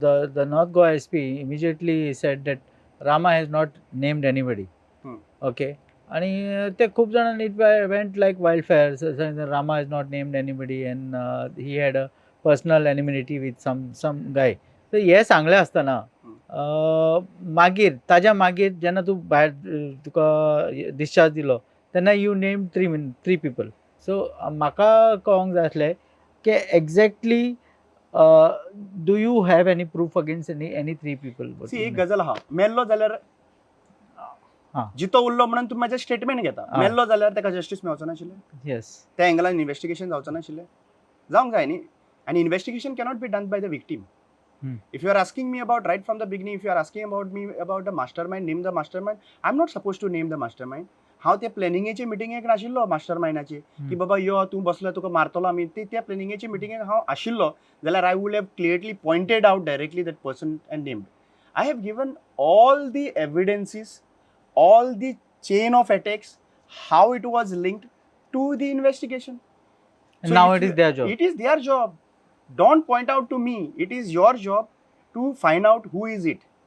The North Goa SP immediately said that Rama has not named anybody. Okay. आणि ते खूप जाणांनी, it went like wild fire. Rama has not named anybody and he had a personal enmity with some guy. तर हे सांगलें आसतना मागीर ताज्या मागीर जेन्ना तूं भायर तुका डिस्चार्ज दिलो तेन्ना you name three people. So म्हाका कळोंक जाय आसलें की exactly do you have any proof against any three people? See, एक गजाल आहा, मेल्लो जाल्यार जितो उरलो म्हणून तुमी म्हाजें स्टेटमेंट घेता. मेल्लो जाल्यार ताका जस्टीस मेळचो नाशिल्लें? येस. त्या एंगलान इन्वेस्टिगेशन जावचो नाशिल्लें? जावंक जाय न्ही. आनी investigation cannot be done by the victim. If you are asking me about right from the beginning, if you are asking about me about the mastermind, name the mastermind, I am not suppose to name the mastermind. हांव त्या प्लॅनिंगेचे मिटिंगेक नाशिल्लो master मायंडाची की बाबा यो तूं बसलो, तुका मारतलो आमी. ते त्या प्लॅनिंगेचे मिटिंगेक हांव आशिल्लो जाल्यार I would have clearly pointed out directly that person and named. I have given all the evidences, all the chain of attacks, how it was linked to the investigation. So now if it is their job. It is their job. Don't point out to me. It is your job to find out who is it.